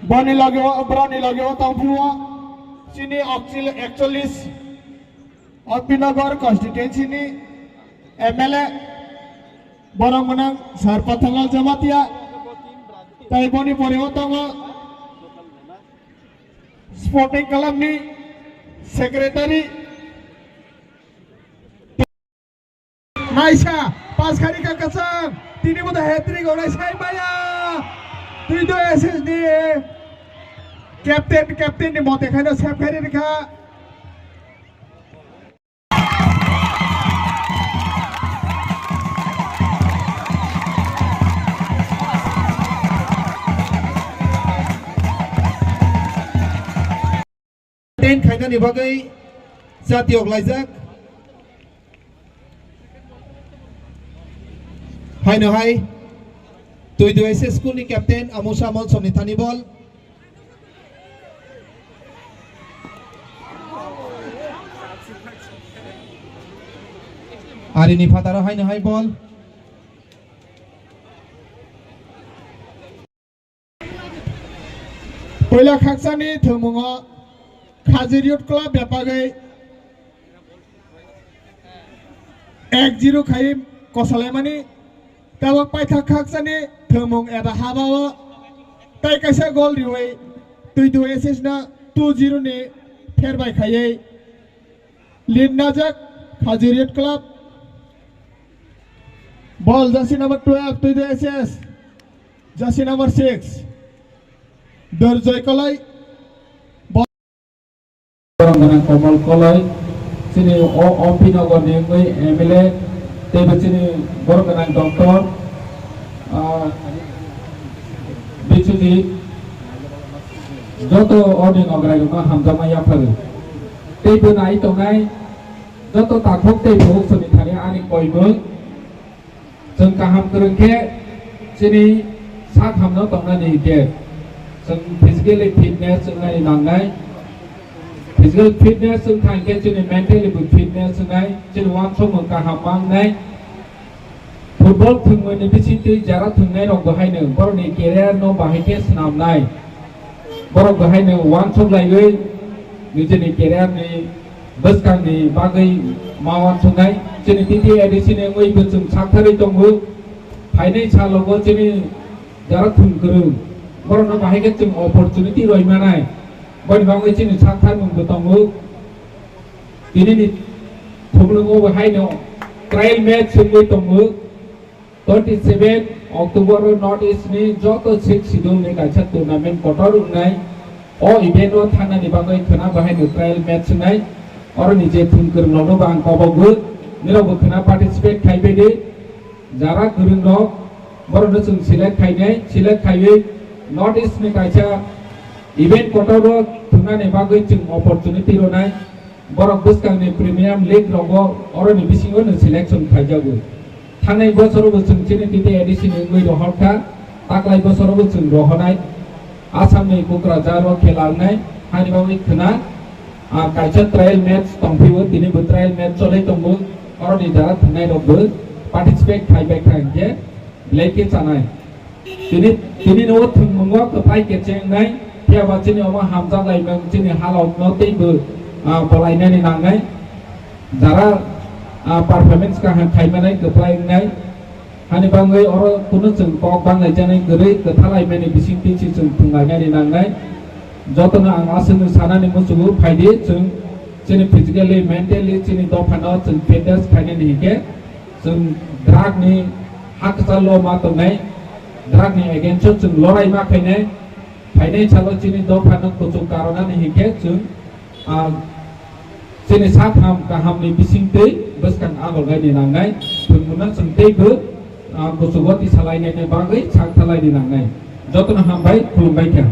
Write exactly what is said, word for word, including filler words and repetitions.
Boni loge o, broni loge o tongphio chini okchil-, ekchollis Abhinagar constituency ni M L A, borok mwnang Sir Pathanlal Jamatia, tai boni pore o tongo Sporting Club ni Secretary. Naisa, pas khari ka kwchang, tini bo da hat-trick ongnai sai maya. Twi do S S D captain, captain ni mote khaino sep khairi rikha. Ten khainani bagwi chati oklaijak. Haino hai, Twidu S S school ni captain Amusa Molsom ni thani ball. Arini phataro haino hai ball. Puila khakchangni thwngmungo Khajur Youth Club bepagwi ek zero khai kosolaimani, tabok paithak khakchangni thwngmung eba habao tai kaisa gol riwi Twidu S S no two zero ni pherbai khaiwi lead najak Khajur Youth Club. Ball jersey number twelve, Twidu S S. Jersey number six, Durjoy Koloi. Ball. Borok gwnang Komol Koloi, chini o Ompi Nogor ni wngwi M L A, tei bo chini borok gwnang doctor, ah, Biswajit, joto o ni nograi rokno hamjakma yapharu. Tei bo nai tongnai joto takhuk tei bukhuk soni thani ani koimung. Chwng kaham kwrwng khe chini sak hamno tongnani hinkhe chwng physically fitness wngnani nangnai. Physical fitness wngkha hinkhe chini mentally bo fitness wngnai, chini uansukmung kaham ma wngnai. Football thwngmani bisingtwi jara thwngnai rok bo haino borokni career no bahai khe swnamnai. Borok bo haino uansuk laiwi nijini career ni bwskangni bagwi ma uansuknai. Chini T T A D C ni wngwi bo chwng saktharwi tongo. Phainai salo bo chini jara thwng kwrwng borokno bahai khe chwng opportunity roi manai. Boni bagwi chini saktharmung bo tongo. Tini ni thumlungo bo haino trial match wngwi tongo. Twenty seven October o North East ni joto six schedule ni kaisa tournament kotor wngnai. O event o thangnani bagwi khwna bo haino trial match wngnai. Oro ni je thwng kwrwng rokno bo ang kobokgo, nirok bo khwna participate khai bai di. Jara kwrwng rok borokno chwng select khainai, select khaiwi North East ni kaisa event kotor o thwngnani bagwi chwng opportunity rwnai. Borok bwskangni Premium League rogo oroni bisingo no selection khaijago. Thangnai bosorobo chwng chini T T A D C ni wngwi rohorkha, taklai bosorobo chwng rohonai. Assamni Kokrajharo khela wngnai, hani bagwi khwna, ah, kaisa trial match tongphio, tini bo trial match cholai tongo, oroni jara thwngnai rokbo participate khaibai kha hinkhe belai khe chanai. Tini, tini no thwngmungo kwplai kechengnai, phiya ba chini omo hamjak laimung chini halok no teibo, ah, bolainani nangnai. Jara, ah, performance kaham khaimanai kwplai wngnai. Hani bagwi oro kunu chwng kok banglai janai kwrwi kwthalaimani bisingtwi si chwng thwnglainani nangnai. Jotono ang aswkno sanani muchungo phaidi chwng chini physically, mentally chini dophano chwng fitness khainani hinkhe chwng drug ni hakchalo ma tongnai, drug ni against o chwng lorai ma khainai, phainai salo chini dophano kuchuk karonani hinkhe chwng, ah, chini sakham kahamni bisingtwi bwskang agolgaini nangnai, thwngmungno chwng teibo, ah, kuchugo tisalainani bagwi saktharlaini nangnai. Jotono hambai, khulumbai kha.